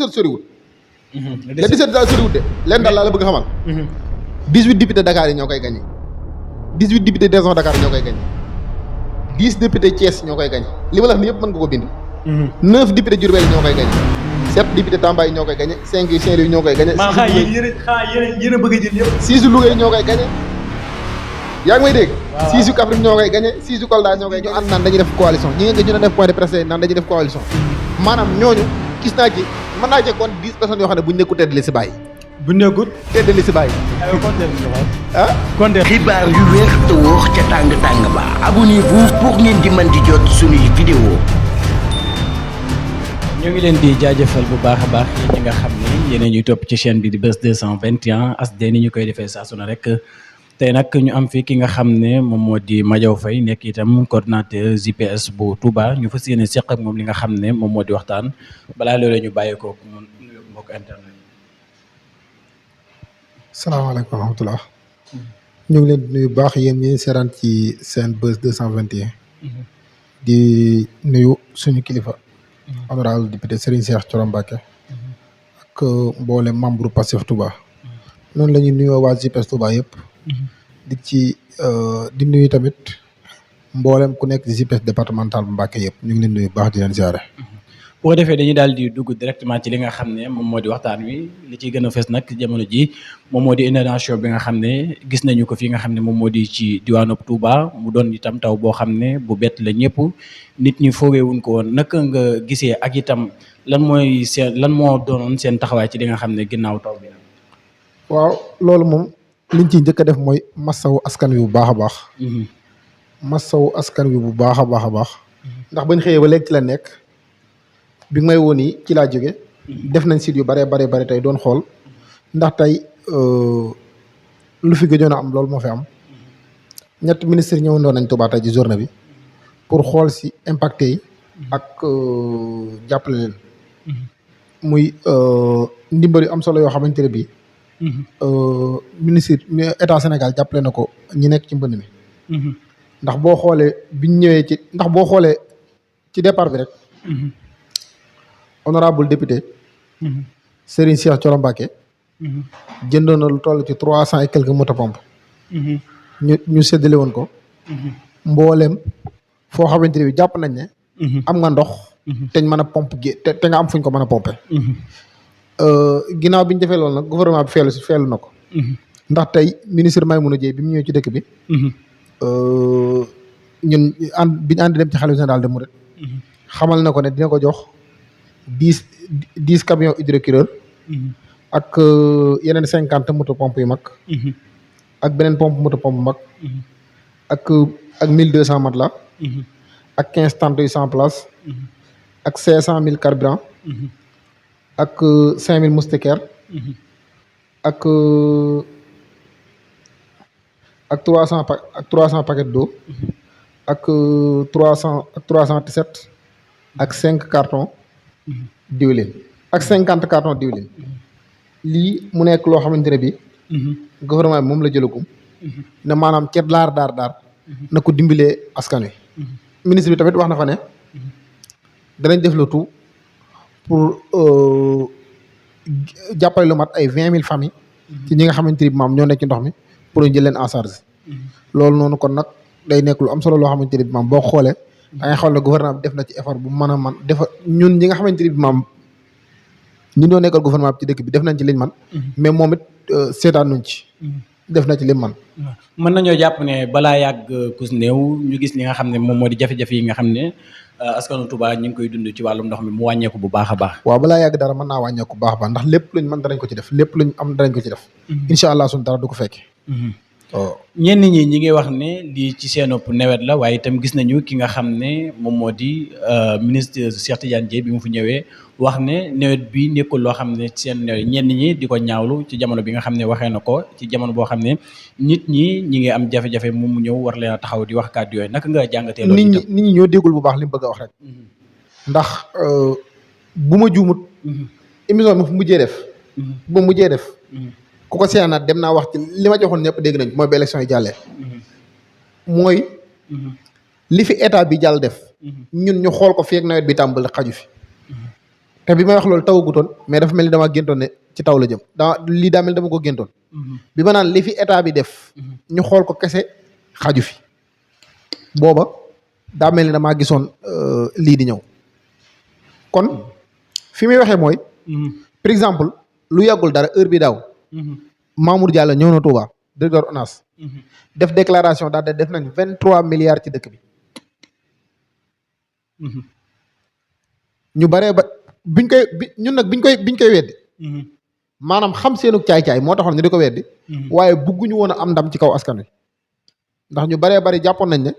17 soriwul. le 17 daal soriwul de leen daal laa la bëgg xamal. 18 députés Dakar yi ñoo koy gagné 18 députés région Dakar ñoo koy gagné 10 députés Thiès ñoo koy gagné li ma la wax nii yëpp mën nga ko bind. 9 députés Diourbel ñoo koy gagné 7 députés Tamba yi ñoo koy gagné 5 yi Saint-Louis ñoo koy gagné. maa yéen a bëgg a jël yëpp. 6 Louga yi ñoo koy gagné yaa ngi may dégg. 6 yu Kaffrine ñoo koy gagné 6 yu Kolda ñoo koy ñu ànd naan dañuy def coalition ñi nga ñu def point de presse naan dañuy def coalition maanaam ñooñu gis naa ci mën naa ci kon 10 personnes yoo xam ne buñ nekkul tedd li si bàyyi. bu nekkul tedd li si bàyyi. aywa kontaan ah. kontaan. xibaar yu wér te wóor ca tàng tàng ba abonnez-vous pour ngeen di mën di jot suñuy vidéo. ñoo ngi leen di jaajëfal bu baax a baax yéen ñi nga xam ne yéen a ñuy topp ci chaîne bi di Buzz 221 HD ni ñu koy defee saa su ne rek tey nag ñu am fi ki nga xam ne moom moo di Madiaw Faye nekk itam coordonnateur JPS bu Touba ñu fas yéene seq ak moom li nga xam ne moom moo di waxtaan balaa loolu ñu bàyyi ko mu nuyu mbokk internet. salaamaaleykum wa rahmatulah. ñu ngi leen di nuyu baax yéen ñi seeraan ci seen Buzz 221. di nuyu suñu kilifa. honorable député Serigne Cheikh Thioro Mbacké ak mboolem membre Pastef Touba. noonu la ñuy nuyoo waa JPS Touba yëpp. di nuyu tamit mboolem ku nekk JPS départemental bu Mbacké yëpp ñu ngi leen nuyu baax di leen ziare. bu ko defee dañuy daal di dugg directement ci li nga xam ne moom moo di waxtaan wi li ciy gën a fees nag jamono ji moom moo di inondation bi nga xam ne gis nañu ko fi nga xam ne moom moo di ci diwaanu Touba mu doon itam taw boo xam ne bu bett la ñëpp nit ñi foogeewuñ ko woon naka nga gisee ak itam lan moo doonoon seen taxawaay ci li nga xam ne ginnaaw taw bi. waaw loolu moom liñ ciy njëkk a def mooy massawu askan wi bu baax a baax. massawu askan wi bu baax a baax a baax. ndax bañ xëyee ba léegi ci la nekk. bi may woon yi ci laa jóge def nañ site yu bare tey doon xool ndax tey lu fi gëjoon a am loolu moo fi am ñett ministre ñëwandoon nañ Touba tey ci journée bi pour xool si impacté yi ak jàppale leen muy ndimbal yu am solo yoo xamante ne bii ministre état Sénégal jàppale na ko ñi nekk ci mbënd mi ndax boo xoolee biñ ñëwee ci départ bi rek honorable député Serigne Cheikh Thioro Mbacké jëndoon na lu toll ci 300 et quelques moto pompe ñu séddale woon ko mbooleem foo xamante ne bi jàpp nañ ne am nga ndox teñ mën a pompe te nga am fuñ ko mën a pompe ginnaaw bi ñu defee loolu nag gouvernement bi feelu na ko ndax tey ministre Maïmouna Dièye bi mu ñëwee ci dëkk bi ñun bi ñu ànd dem ci xalifa général des mourides xamal na ko ne dina ko jox 10 camions hydrocureur ak yeneen 50 moto pompe yu mag ak beneen pompe moto pompe mag ak 1200 matelas ak 15 tentes yu 100 places ak 500 000 carburant ak 5000 moustiquaires ak 300 paquets d'eau ak 300 tiset ak 5 cartons diwlin ak 50 cartons diwlin lii mu nekk loo xamante ne bi gouvernement bi moom la jëlagum ne maanaam cet daar na ko dimbalee askan wi ministre bi tamit wax na fa ne danañ def le tout pour jàppale lu mat ay 20 000 familles ci ñi nga xamante ni bi maam ñoo nekk ci ndox mi pour ñu jël leen en charge loolu noonu kon nag day nekk lu am solo loo xamante ni bi maam boo xoolee da ngay xool ne gouvernement bi def na ci effort bu mën a man defa ñun ñi nga xamante ni bi maam ñun ñoo nekkal gouvernement bi ci dëkk bi def nañ ci liñ man mais moom it seetaan nuñ ci def na ci lim man mën nañoo jàpp ne balaa yàgg kus néew ñu gis li nga xam ne moom moo di jafe-jafe yi nga xam ne askanu Touba ñu ngi koy dund ci wàllum ndox mi mu wàññeeku bu baax a baax. waaw balaa yàgg dara mën naa wàññeeku bu baax a baax ndax lépp luñ mën danañ ko ci def lépp luñ am danañ ko ci def incha allah suñ dara du ko fekke waaw ñenn ñi ngi wax ne lii ci seen ëpp nawet la waaye itam gis nañu ki nga xam ne moom moo di ministre Cheikh Tidiane Dièye bi mu fi ñëwee wax ne nawet bi nekkul loo xam ne seen nawet ñenn ñi di ko ñaawlu ci jamono bi nga xam ne waxee na ko ci jamono boo xam ne nit ñi ngi am jafe-jafe mu ñëw war leen a taxaw di wax kàddu yooyu naka nga jàngatee loolu nit ñi ñoo déggul bu baax li mu bëgg a wax rek ndax bu ma juumut émission bi fu mujjee def bu ma mujjee def ku ko seenaat dem naa wax ci li ma joxoon ñëpp dégg nañ mooy ba élection yi jàllee mooy li fi état bi jàll def ñun ñu xool ko fi ak nawet bi tàmbali xaju fi te bi may wax loolu tawagutoon mais dafa mel ni damaa géntoon ne ci taw la jëm lii daa mel dama ko géntoon. bi ma naan li fi état bi def. ñu xool ko kese xaju fi. booba daa mel ni damaa gisoon lii di ñëw kon fi muy waxee mooy. par exemple lu yàggul dara heure bi daaw. Mamour Diallo ñëw na Touba directeur ONAS. def déclaration daal de def nañ 23 milliards ci dëkk bi. ñu baree ba ñun nag biñ koy weddi. maanaam xam seenu caay-caay moo taxoon ñu di ko weddi. waaye bugguñu woon a am ndam ci kaw askan wi. ndax ñu baree bari jàppoon nañ ne.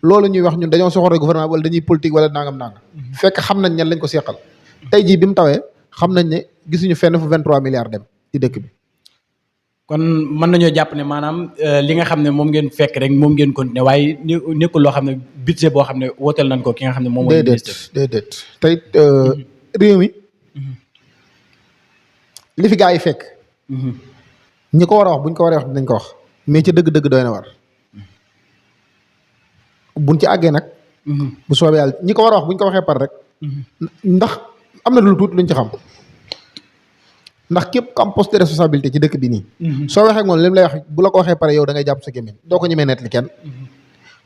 loolu ñuy wax ñun dañoo soxore gouvernement wala dañuy politique wala nangam. fekk xam nañ ñan lañ ko seqal. tey jii bi mu tawee xam nañ ne gisuñu fenn fu 23 milliards dem ci dëkk bi. kon mën nañoo jàpp ne maanaam li nga xam ne moom ngeen fekk rek moom ngeen continuer waaye nekkul loo xam ne budget boo xam ne wooteel nañ ko ki nga xam ne moom mooy ministre. déedéet tey réew mi li fi gaa yi fekk. ñi ko war a wax buñ ko waree wax dinañ ko wax mais ci dëgg-dëgg doy na war buñ ci àggee nag. bu soobee yàlla ñi ko war a wax buñ ko waxee par rek. ndax am na lu tuuti luñ ci xam. ndax képp ku am poste de responsabilité ci dëkk bi nii. soo waxee ak moom li mu lay wax bu la ko waxee pare yow da ngay jàpp sa gémmiñ doo ko ñemee nettali kenn.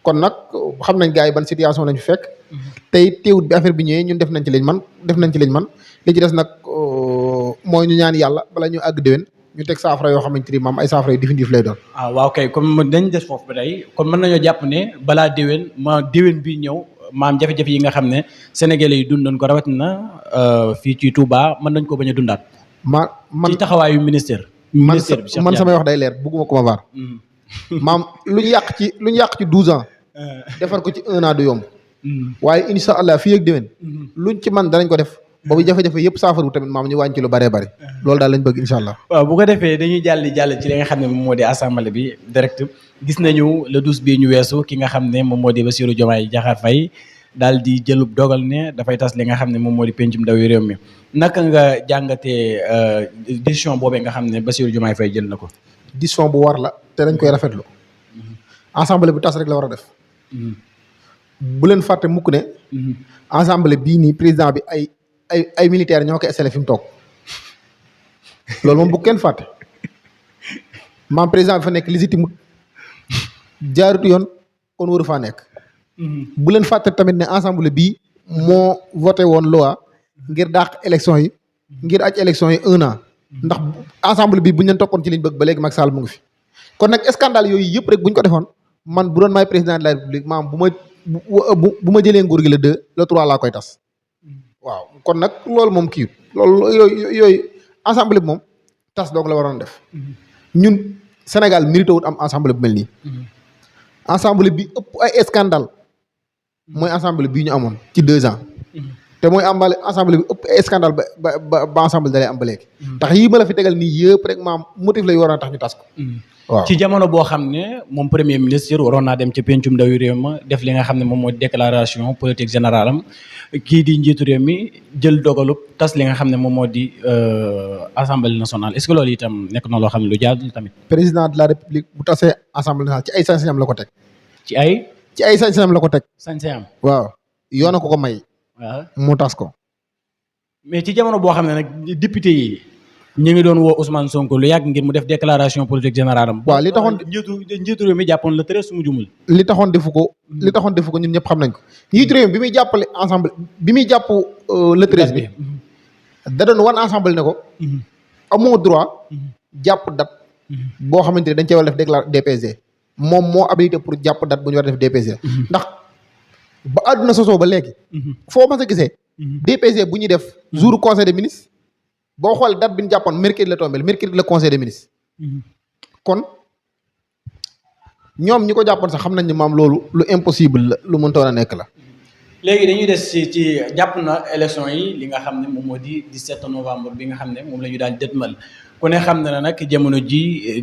kon nag xam nañ gars yi ban situation lañu fekk. tey teewut bi affaire bi ñëwee ñun def nañ ci liñ man li ci des nag mooy ñu ñaan yàlla bala ñu àgg déwén ñu teg saafara yoo xamante ni maam ay saafara yu définitif lay doon. waaw kay comme dañ des foofu ba tey kon mën nañoo jàpp ne balaa déwén bi ñëw maam jafe-jafe yi nga xam ne sénégalais yi dundoon ko rawatina fii ci Touba mën nañ ko bañ a dundaat. man ci taxawaayu ministère bi man samay wax day leer bugguma ko ma vaar. maam lu ñu yàq ci 12 ans. defar ko ci 1 an du yomb. waaye incha allah fii ak déwén. luñ ci man danañ ko def. boobu jafe-jafe yëpp saafaru tamit maam ñu wàññi ci lu baree bari. loolu daal lañ bëgg incha allah. waaw bu ko defee dañuy jàll ci li nga xam ne moom moo di assemblée bi direct gis nañu le 12 bii ñu weesu ki nga xam ne moom moo di Bassirou Diomaye Diakhar Faye daal di jëlub dogal ne dafay tas li nga xam ne moom moo di pencum ndawi réew mi naka nga jàngatee décision boobee nga xam ne Bassirou Diomaye Faye jël na ko. décision bu war la te dañ koy rafetlu. assemblée bi tas rek la war a def. bu leen fàtte mukk ne. assemblée bii nii président bi ay militaires ñoo ko installé fi mu toog loolu moom bu kenn fàtte maam président bi fa nekk légitime jaarut yoon kon waru faa nekk. bu leen fàtte tamit ne assemblée bii moo voté woon loi ngir dàq élection yi ngir aj élection yi 1 an ndax assemblée bi buñ leen toppoon ci liñ bëgg ba léegi Macky Sall mu ngi fi. kon nag scandale yooyu yëpp rek buñ ko defoon man bu doon may président de la république maam bu ma jëlee nguur gi le 2 le 3 laa koy tas. waaw kon nag loolu moom kii loolu yooyu assemblée bi moom tas doog la waroon def. ñun Sénégal mérité wut am assemblée bu mel nii. assemblée bi ëpp ay scandale mooy assemblée bii ñu amoon ci 2 ans. te mooy assemblée bi ëpp ay scandale ba assemblée dalee am ba léegi. tax yii ma la fi tegal nii yëpp rek maam motif la yu waroon tax ñu tas ko. waaw ci jamono boo xam ne moom premier ministre waroon naa dem ca pencum ndawi réew ma def li nga xam ne moom mooy déclaration politique générale am kii di njiitu réew mi jël dogalub tas li nga xam ne moom moo di assemblée nationale est-ce que loolu itam nekk na loo xam ne lu jaadu tamit. président de la république bu tasee assemblée nationale ci ay sañ-sañam la ko teg. ci ay sañ-sañam la ko teg. sañ-sañam. waaw yoon ko may. waaw mu tas ko. mais ci jamono boo xam ne nag député yi. ñu ngi doon woo Ousmane Sonko lu yàgg ngir mu def déclaration politique générale am. waaw li taxoon njiitu réew mi jàppoon la treize su mu jumul. li taxoon defu ko ñun ñëpp xam nañ ko. njiitu réew mi bi muy jàppale ensemble bi muy jàpp le 13 bi. da doon wan ensemble ne ko. amoo droit. jàpp date. boo xamante ne dañ cee war a def DPG. moom moo habilité pour jàpp date bu ñu war a def DPG. ndax ba àdduna sosoo ba léegi. foo mas a gisee. DPG bu ñuy def jour conseil des ministres. boo xool date bi ñu jàppoon mercredi la tombé mercredi la conseil des ministres. kon ñoom ñi ko jàppoon sax xam nañ ne maam loolu lu impossible la lu mëntoon a nekk la. léegi dañuy des ci jàpp na élection yi li nga xam ne moom moo di 17 novembre bi nga xam ne moom la ñu daal dëtmal ku ne xam na nag jamono ji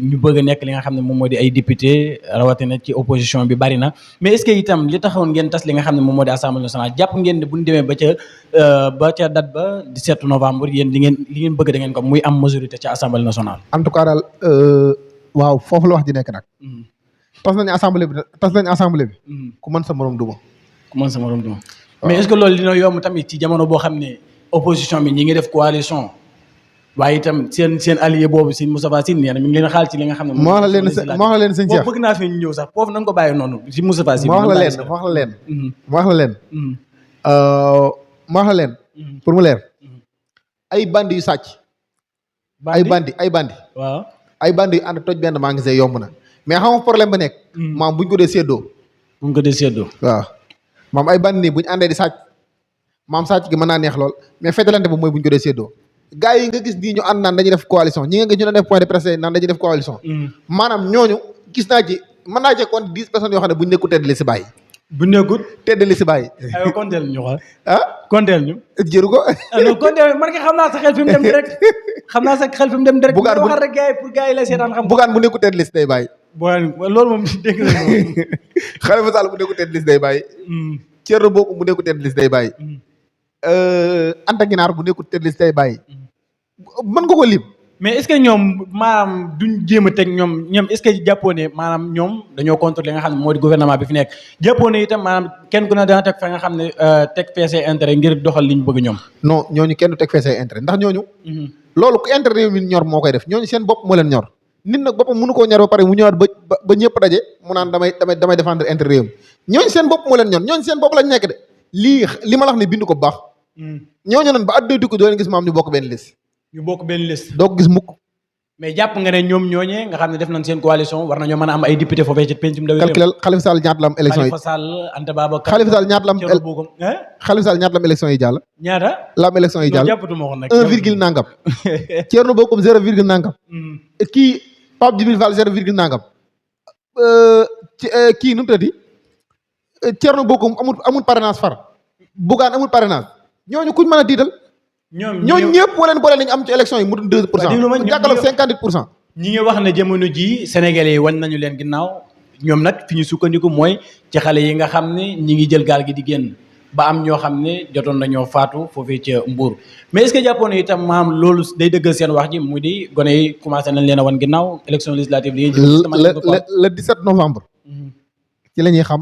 ñu bëgg a nekk li nga xam ne moom moo di ay député rawatina ci opposition bi bari na mais est-ce que itam li taxawoon ngeen tas li nga xam ne moom moo di assemblée nationale jàpp ngeen ne bu ñu demee ba ca date ba 17 novembre yéen li ngeen bëgg da ngeen ko muy am majorité ca assemblée nationale. en tout cas daal waaw foofu la wax ji nekk nag. tas nañu assemblée bi. ku mën sa morom duma. mais est-ce que loolu dina yomb tamit ci jamono boo xam ne opposition bi ñi ngi def coalition waaye itam seen allié boobu si Moustapha Sy nee na mi ngi leen xaal ci li nga xam ne. ma wax la leen sëñ Cheikh bëgg naa fi ñu ñëw sax foofu nañ ko bàyyi noonu si Moustapha Sy. ma wax la leen pour mu leer ay bandi yu sàcc. ay bandi waaw ay bandi yu ànd toj benn magasin yomb na mais xam nga problème ba nekk. maam buñ ko dee séddoo. waaw maam ay bandi nii buñ àndee di sàcc maam sàcc gi mën naa neex lool mais fetalante bu mooy buñ ko dee séddoo. gars yi nga gis nii ñu ànd naan dañuy def coalition ñi nga gis ñu doon def point de presse naan dañuy def coalition. maanaam ñooñu gis naa ci mën naa ci compte 10 personnes yoo xam ne buñ nekkul tedd li si bàyyi. bu nekkul tedd li si bàyyi. aywa konteel ñu xool. konteel ñu. jëru ko. non konteel man nga xam naa sa xel fi mu dem direct. bugaan bu waxal rek gars yi pour gars yi lay seetaan xam. bugaan bu nekkul tedd li si day bàyyi. loolu moom dégg na moom. Khalifa Sall bu nekkul tedd li si day bàyyi. Thierno Bocoum bu nekkul tedd li si day bàyyi. Anta Ginaar bu nekkul tedd li si day bàyyi. mën nga ko lim. mais est-ce que ñoom maanaam duñ jéem a teg ñoom est-ce que jàppoo ne maanaam ñoom dañoo contre li nga xam ne moo di gouvernement bi fi nekk jàppoo ne itam maanaam kenn ku ne dana teg fa nga xam ne teg fee say intérêt ngir doxal li ñu bëgg ñoom. non ñooñu kenn du teg fee say intérêt ndax ñooñu. loolu ku intérêt réew mi ñor moo koy def ñooñu seen bopp moo leen ñor nit nag boppam mënu koo ñor ba pare mu ñëwaat ba ñëpp daje mu naan damay défendre intérêt réew mi ñooñu seen bopp moo leen ñor ñooñu seen bopp lañ nekk de li ma la wax ne bind ko bu baax. ñooñu nan ba at doo doo leen gis maam ñu bokk benn liste. doo ko gis mukk. mais jàpp nga ne ñoom ñooñee nga xam ne def nañ seen coalition war nañoo mën a am ay député foofee ci pencum ndaw calculel Khalifa Sall ñaata la am élection yi. Khalifa Sall Anta Babacar Khalifa Sall ñaata la am Khalifa Sall ñaata la am élection yi jàll. ñaata la am élection yi jàll. jàppatuma ko nag 1 nangam. Thierno Bocoum 0 nangam. kii Pape Djibril Fall 0 nangam. kii nu mu tëddi Thierno Bocoum amul parrainage far. Bougane amul parrainage ñooñu kuñ mën a tiital. ñooñu ñëpp boo leen boole nañu am ci élection yi mu doon 2%. jàkkaarloog 58%. ñi ngi wax ne jamono ji Sénégalais yi wan nañu leen ginnaaw ñoom nag fi ñu sukkandiku mooy ci xale yi nga xam ne ñi ngi jël gaal gi di génn ba am ñoo xam ne jotoon nañoo faatu foofee ca Mbour mais est-ce que jàppoon itam maam loolu day dëggal seen wax ji mu di gone yi commencé nañ leen a wan ginnaaw élection législative yi le 17 novembre ci la ñuy xam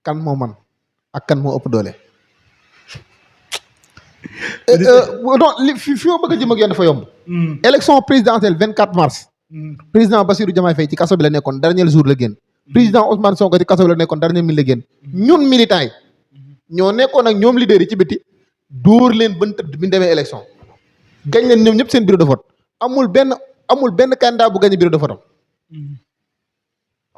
kan moo man ak kan moo ëpp doole. non fi ma bëgg a jëm ak yéen dafa yomb. élection présidentielle 24 mars. président Bassirou Diomaye Faye ci kaso bi la nekkoon dernier jour la génn. président Ousmane Sonko ci kaso bi la nekkoon dernier minute la génn. ñun militants yi ñoo nekkoon ak ñoom leader yi ci biti dóor leen bën tëdd bi ñu demee élection. gañ leen ñoom ñëpp seen bureau de vote amul benn candidat bu gañe bureau de vote am.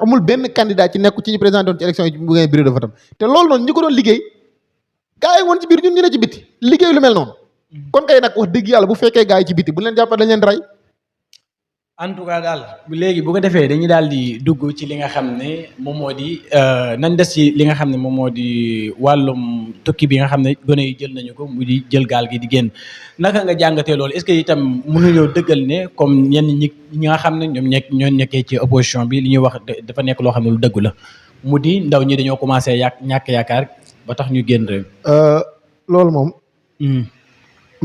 amul benn candidat ci nekk ci ñu présenté woon ci élection yi bu gañe bureau de vote am te loolu noonu ñi ko doon liggéey. gaa yi woon ci biir ñun ñu ne ci biti liggéey lu mel noonu kon kay nag wax dëgg yàlla bu fekkee gaa yi ci biti bu leen jàppee dañ leen rey. en tout cas daal léegi bu ko defee dañuy daal di dugg ci li nga xam ne moom moo di nañ des ci li nga xam ne moom moo di wàllum tukki bi nga xam ne gone yi jël nañu ko mu di jël gaal gi di génn naka nga jàngatee loolu est-ce que itam mënuñoo dëggal ne comme ñenn ñi nga xam ne ñoo nekkee ci opposition bi li ñuy wax dafa nekk loo xam ne lu dëgg la mu di ndaw ñi dañoo commencé ñàkk yaakaar ba tax ñu génn réew. loolu moom.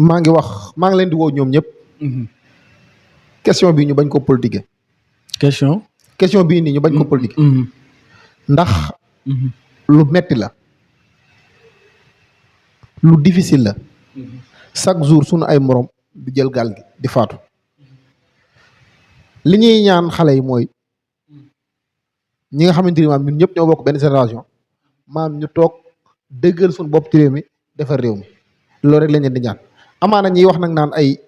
maa ngi leen di woo ñoom ñëpp. question bii ñu bañ ko politiquer. question bii nii ñu bañ ko politiquer. ndax. lu metti la. lu difficile la. chaque jour sunu ay morom di jël gaal gi di faatu. li ñuy ñaan xale yi mooy. ñi nga xamante ni maam ñun ñëpp ñoo bokk benn génération. maam ñu toog. dëggal suñu bopp ci réew mi defar réew mi loolu rek lañ leen di ñaan amaana ñiy wax nag naan ay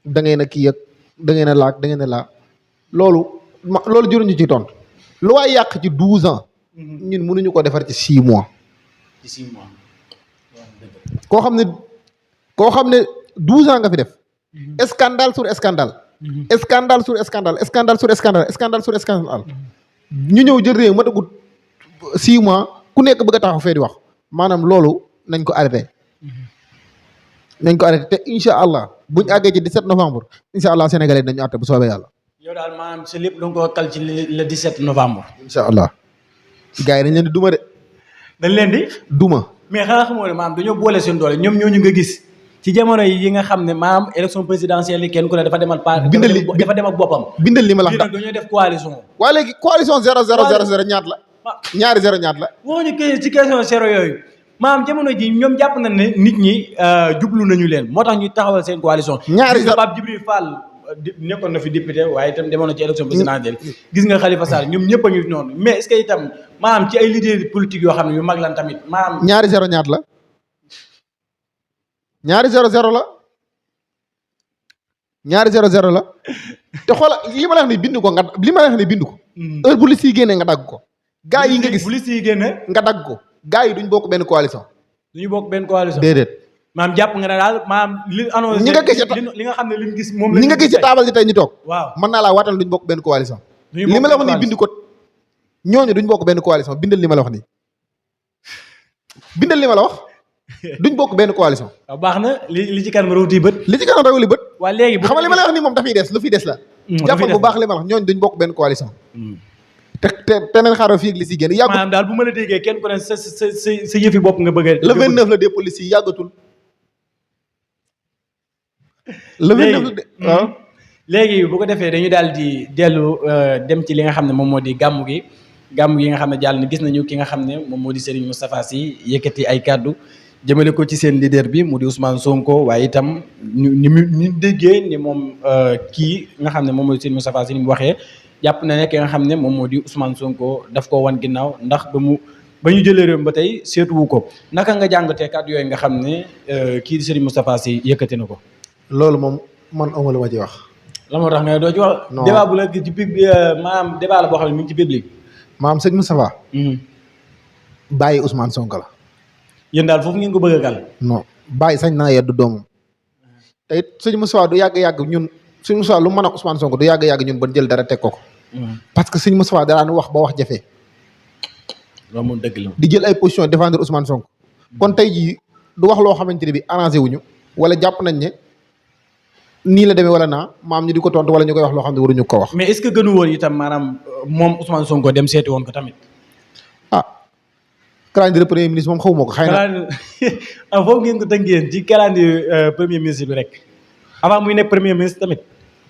da ngeen a kii ak da ngeen a laak da ngeen a laa loolu juruñu ci tontu lu waay yàq ci 12 ans ñun mënuñu ko defar ci 6 mois. ci 6 mois. koo xam ne 12 ans nga fi def. scandale sur scandale. scandale sur scandale scandale sur scandale scandale sur scandale. ñu ñëw jël réew matagut 6 mois ku nekk bëgg a taxaw fee di wax. maanaam loolu nañ ko arrêté te incha allah buñ àggee ci 17 novembre incha allah sénégalais nañu àtte bu soobee yàlla. yow daal maanaam si lépp da nga koo kal ci le 17 novembre. incha allah. gars yi dañ leen di duma de. dañ leen di. duma. mais xanaa xamoo ne maanaam dañoo boole seen doole ñoom ñooñu nga gis ci jamono yi nga xam ne maanaam élection présidentielle yi kenn ku ne dafa demal dafa dem ak boppam. bindal li ma la wax dañoo def coalition. waa léegi coalition 0 0 0 0 ñaat la. ñaari 0 ñaat la. woo ñu ci question 0 yooyu maanaam jamono ji ñoom jàpp nañ ne nit ñi jublu nañu leen moo tax ñu taxawal seen coalition. ñaari gis nga Pape Djibril Fall nekkoon na fi député waaye itam demoon na ci élection présidentielle gis nga Khalifa Sall ñoom ñëpp a ngi noonu mais est-ce que itam maanaam ci ay leaders politiques yoo xam ne yu mag lan tamit maanaam. ñaari 0 ñaat la ñaari 0-0 la ñaari 0-0 la te xoola li ma la wax ni bind ko nga li ma la wax ni bind ko. heure bu li siy génnee nga dagg ko. gaa yi nga gis bu li siy génne nga dagg ko. gaa yi duñ bokk benn coalition. duñu bokk benn coalition déedéet. maam jàpp nga ne daal maam li annoncé ñi nga gis li nga xam ne li mu gis moom la ñi nga gis ci taabal ji tey ñu toog. waaw mën naa laa waatal duñ bokk benn coalition. li ma la wax nii bind ko ñooñu duñ bokk benn coalition bindal li ma la wax nii bindal li ma la wax duñ bokk benn coalition. waaw baax na li ci kanam rawti bët. li ci kanam rawli bët. waa léegi xam nga li ma la wax nii moom dafay des lu fi des la. jàppal bu baax li ma la wax ñooñu duñ bokk benn coalition. te neen xaaral fii ak li si génn yàggut. maanaam daal bu ma la déggee kenn ku ne sa yëfi bopp nga bëgg a. le 29 la des policiers yi yàggatul. le 29 la de waaw. léegi bu ko defee dañu daal di dellu dem ci li nga xam ne moom moo di gàmmu gi nga xam ne jàll na gis nañu ki nga xam ne moom moo di Serigne Moustapha Sy yëkkati ay kàddu jëmale ko ci seen leader bi mu di Ousmane Sonko waaye itam ñu déggee ni moom kii nga xam ne moom moo di Serigne Moustapha Sy ni mu waxee jàpp na ne ki nga xam ne moom moo di Ousmane Sonko daf koo wan ginnaaw ndax ba ñu jëlee réew ba tey seetuwu ko naka nga jàngatee kàddu yooyu nga xam ne kii di Serigne Moustapha Sy yëkkati na ko. loolu moom man amul lu ma ci wax. la moo tax nga doo ci wax. non débat bu la ci maanaam débat la boo xam ne mu ngi ci public. maam sëñ Moustapha. bàyyi Ousmane Sonko la. yéen daal foofu ngeen ko bëgg a kal. non bàyyi sañ naa yeddu doomam. te it sëñ Moustapha du yàgg-yàgg ñun sëñ Moustapha lu mën a Ousmane Sonko du yàgg-yàgg ñun ban jël dara teg ko ko. parce que sëñ Moustapha daan wax ba wax jafe. loolu moom dëgg la. di jël ay position défendre Ousmane Sonko. kon tey jii du wax loo xamante ne bi arrangé wuñu wala jàpp nañ ne nii la demee wala naa maam ñu di ko tontu wala ñu koy wax loo xam ne waruñu ko wax. mais est-ce que gënu woon itam maanaam moom Ousmane Sonko dem seeti woon ko tamit. ah calendrier premier ministre moom xawuma ko xëy na. foofu ngeen ko tënkee ci calendrier premier ministre bi rek avant muy nekk premier ministre tamit.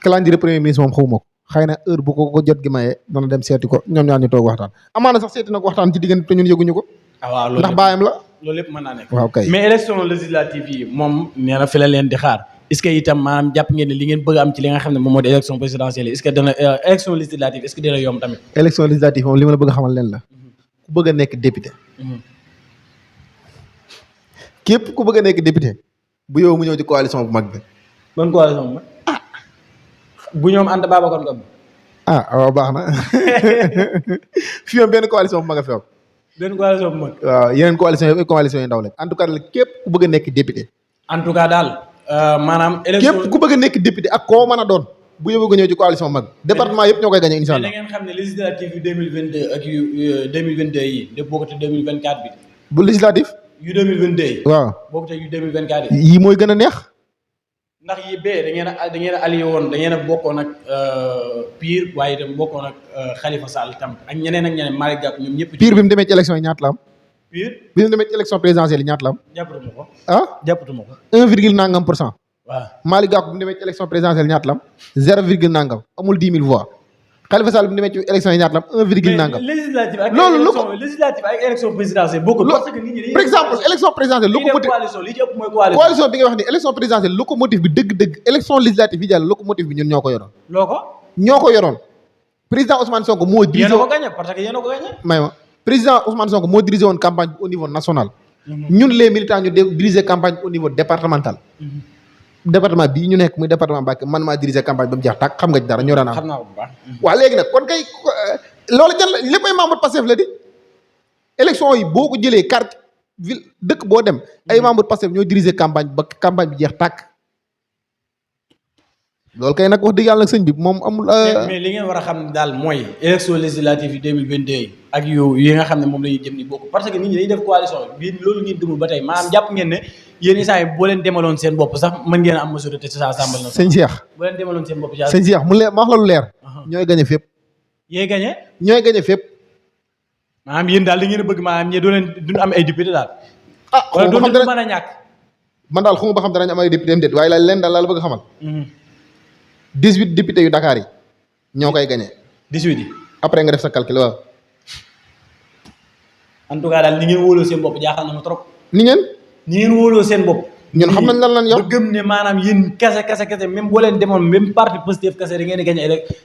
calendrier premier ministre moom xawuma ko xëy na heure bu ko jot gi mayee dana dem seeti ko ñoom ñaar ñu toog waxtaan amaana sax seeti na ko waxtaan ci diggante te ñun yëguñu ko. waaw loolu ndax baayam la. loolu lépp mën naa nekk. waaw kay mais élection législative yi moom nee na fi la leen di xaar. est-ce que itam maanaam jàpp ngeen ne li ngeen bëgg a am ci li nga xam ne moom moo di élection présidentielle est-ce que dana élection législative est-ce que dina yomb tamit. élection législative moom li ma la bëgg a xamal leen la. ku bëgg a nekk député. képp ku bëgg a nekk député. bu yow mu ñëw ci coalition bu mag bi. ban coalition bu mag. bu ñoom ànd Babacar Ngom. waaw baax na fii moom benn coalition bu mag a fi am. benn coalition bu mag. waaw yeneen coalition yëpp ay coalition yu ndaw lañ en tout cas képp ku bëgg a nekk député. en tout cas daal. maanaam élection képp ku bëgg a nekk député ak koo mën a doon bu yóbbu nga ñëw ci coalition mag département yëpp ñoo koy gagné incha allah. mais da ngeen xam ne législative yu 2022 ak yu 2022 yi de bokkute 2024 bi. bu législatif. yu 2022 yi. waaw bokkute yu 2024 yi. yii mooy gën a neex. ndax yi bee da ngeen a allié woon da ngeen a bokkoon ak Pire waaye itam bokkoon ak Khalifa Sall tam ak ñeneen Malick Gakou ñoom ñëpp. Pire bi mu demee ci élection yi ñaata la am. Pire bi mu demee ci élection présidentielle yi ñaata la am. jàppatuma ko. jàppatuma ko. 1 nangam %. waaw Malick Gakou bi mu demee ci élection présidentielle ñaata la am. 0 nangam amul 10 000 voix. Khalifa Sall bi mu demee ci élection yi ñaata la am 1 nangam. législative ak loolu lu ko législative ak élection présidentielle bokkul. parce que nit ñi par exemple élection présidentielle locomotive li ci ëpp mooy coalition. coalition bi nga wax ni élection présidentielle locomotive bi dëgg-dëgg élection législative yi jàll locomotive bi ñun ñoo ko yoroon. loo ko. ñoo ko yoroon. président Ousmane Sonko moo dirigé yéen a ko gagné parce que yéen a ko gagné. may ma président Ousmane Sonko moo dirigé woon campagne bi au niveau national. ñun les militants ñu dirigé campagne bi au niveau départemental. département bii ñu nekk muy département Mbacké man maa dirigé campagne ba mu jeex tàkk xam nga ci dara ñoo daan am. xam naa bu baax. waaw léegi nag kon kay loolu jàll léppay membre Pastef la di. élection yi boo ko jëlee carte ville dëkk boo dem ay membre Pastef ñoo dirigé campagne ba campagne bi jeex tàkk. loolu kay nag wax dëgg yàlla nag sëñ bi moom amul. mais li ngeen war a xam daal mooy élection législative yi 2022 yi ak yi nga xam ne moom la ñuy jëm ni bokk parce que nit ñi dañuy def coalition bi loolu ngeen demul ba tey maanaam jàpp ngeen ne yéen saa yi boo leen demaloon seen bopp sax mën ngeen a am majorité ci sa assemblée nationale. sëñ Cheikh boo leen demaloon seen bopp sëñ Cheikh mu leer ma wax la lu leer. ñooy gañe fépp. yee gañe. ñooy gañe fépp. maanaam yéen daal li ngeen a bëgg maanaam ñee doo leen duñ am ay député daal. wala doo leen mën a ñàkk. man daal xamu ba xam danañ am ay député am déet waaye la leen daal la bëgg a xamal 18 députés yu Dakar yi ñoo koy gagné. 18 yi. après nga def sa calcul waaw. en tout cas daal ni ngeen wóoloo seen bopp jaaxal na ma trop. ni ngeen. ni ngeen wóoloo seen bopp. ñun xam nañ lan lañ yor ba gëm ne maanaam yéen kese même boo leen demoon même parti Pastef kese da ngeen di gagné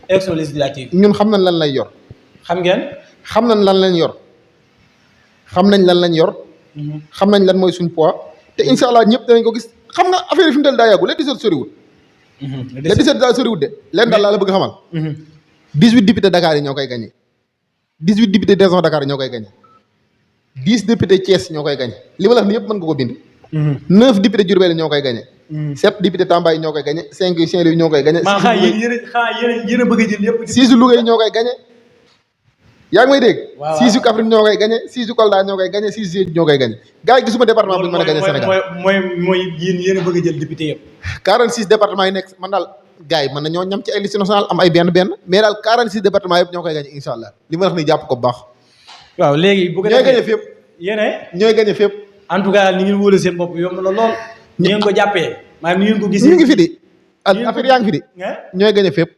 élection législative. ñun xam nañ lan lay yor. xam ngeen. xam nañ lan lañ yor. xam nañ lan lañ yor. xam nañ lan mooy suñ poids. te incha allah ñëpp danañ ko gis xam nga affaire yi fi mu toll daa yàggu le 17 soriwul. le 17 daa soriwul de leen daal laa la bëgg xamal. 18 députés Dakar yi ñoo koy gagné. 18 députés région Dakar yi ñoo koy gagné. 10 députés Thiès ñoo koy gagné li ma la wax ni yëpp mën nga ko bind. 9 députés Diourbel yi ñoo koy gagné. 7 députés Tamba yi ñoo koy gagné 5 yu Saint-Louis ñoo koy gagné. maa yéen a bëgg a jël yëpp. 6 yu Louga yi ñoo koy gagné. yaa ngi may dégg. waaw 6 yu Kaffrine ñoo koy gagné 6 yu Kolda ñoo koy gagné 6 yu Sédhiou ñoo koy gagné. gars yi gisuma département bu ñu mën a gagné Sénégal mooy yéen a bëgg a jël député yëpp. 46 départements yi nekk man daal gars yi mën na ñoo ñam ci ay liste nationale am ay benn mais daal 46 départements yëpp ñoo koy gagné incha allah li ma wax ni jàpp ko bu baax. waaw léegi bu ko ñooy gagné fépp. ñooy gagné fépp. en tout cas ni ngeen wóole seen bopp yomb na lool. ni ngeen ko jàppee maanaam ni ngeen ko gisee. ñu ngi fi di affaire yaa ngi fi di. ñooy gagné fépp.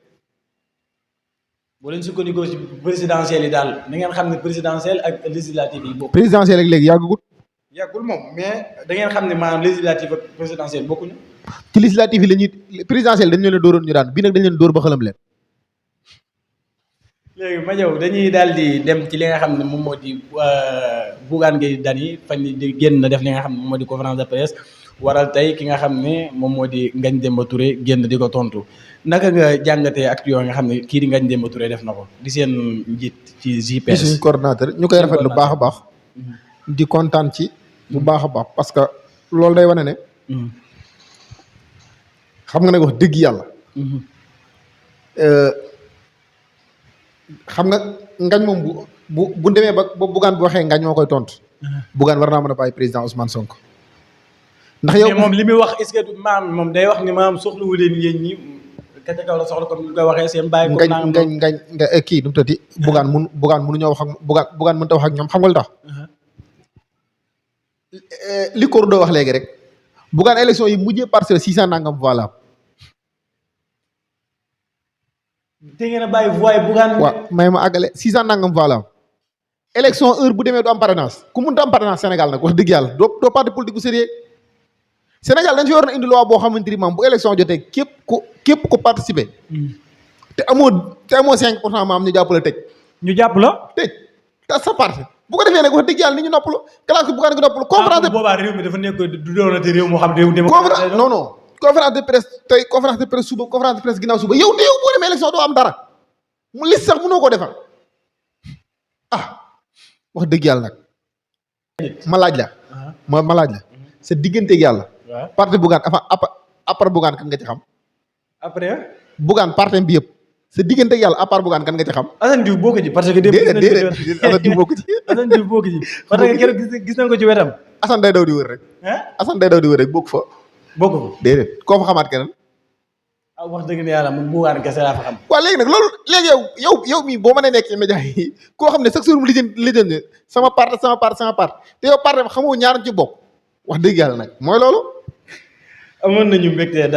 boo leen sukkandikoo ci présidentielle yi daal na ngeen xam ne présidentielle ak législative yi bokk. présidentielle ak léegi yàggul moom mais da ngeen xam ne maanaam législative ak présidentielle bokkuñu. ci législative yi la ñuy présidentielle dañu leen a dóoroon ñu daan bii nag dañu leen dóor ba xalam leen. léegi ma ñëw dañuy daal di dem ci li nga xam ne moom moo di Bougane Gueye Dany fan di génn na def li nga xam ne moom moo di conférence de presse waral tey ki nga xam ne moom moo di Ngagne Demba Touré génn di ko tontu naka nga jàngatee ak yoo nga xam ne kii di Ngagne Demba Touré def na ko di seen njiit ci JPS. suñu coordonnateur ñu koy rafet lu baax a baax. di kontaan ci bu baax a baax parce que loolu day wane ne. xam nga nag wax dëgg yàlla. xam nga Ngagne moom bu demee ba Bougane bu waxee Ngagne moo koy tontu. Bougane war naa mën a bàyyi président Ousmane Sonko. ndax yow mais moom li muy wax est-ce que maam moom day wax ni maam soxlawu leen yéen ñi kete kaw la soxla comme ni nga koy waxee seen bàyyi. Ngagne kii nu mu tëddi. Bougane mënuñoo wax ak Bougane mënut a wax ak ñoom xam nga lu tax. li ko doo wax léegi rek. Bougane élection yi mujjee parcelle 600 nangam voilà. te ngeen a bàyyi voix Bougane. waaw may ma àggale 600 nangam voilà. élection heure bu demee du am parrainage ku mënut a am parrainage Sénégal nag wax dëgg yàlla doo parti politique bu sérieux Sénégal dañ fi war na indi loi boo xamante ni maam bu élection jotee képp ko participer. te amoo 5% maam ñu jàpp la tëj. ñu jàpp la. tëj te sa parti bu ko defee nag wax dëgg yàlla ni ñu noppalu classe bu Bougane gi noppalu. conférence de boobaa réew mi dafa nekk du doonate réew moo xam réew conférence de presse tey conférence de presse suba conférence de presse ginnaaw suba yow boo demee élection doo am dara mu liste sax mënoo koo defar wax dëgg yàlla nag. ma laaj la. ma laaj la. sa digganteeg yàlla. waaw parti Bougane après Bougane kan nga ci xam. après. Bougane parti bi yëpp sa digganteeg yàlla à part Bougane kan nga ci xam. Assane Diouf bokk ci parce que. déedéet Assane Diouf bokk ci. Assane Diouf bokk ci parce que keroog gis nañ ko ci wetam. Assane day daw di wër rek. Assane day daw di wër rek bokk fa. bokk ko déedéet koo fa xamaat keneen. wax dëgg ne yàlla moom Bougane kese laa fa xam. waaw léegi nag loolu léegi yow mii boo mënee nekk ci média yi koo xam ne chaque jour mu lijjanti sama part te yow part xamoo ñaar ci bokk wax dëgg yàlla nag mooy loolu. amoon nañu mbégte dara.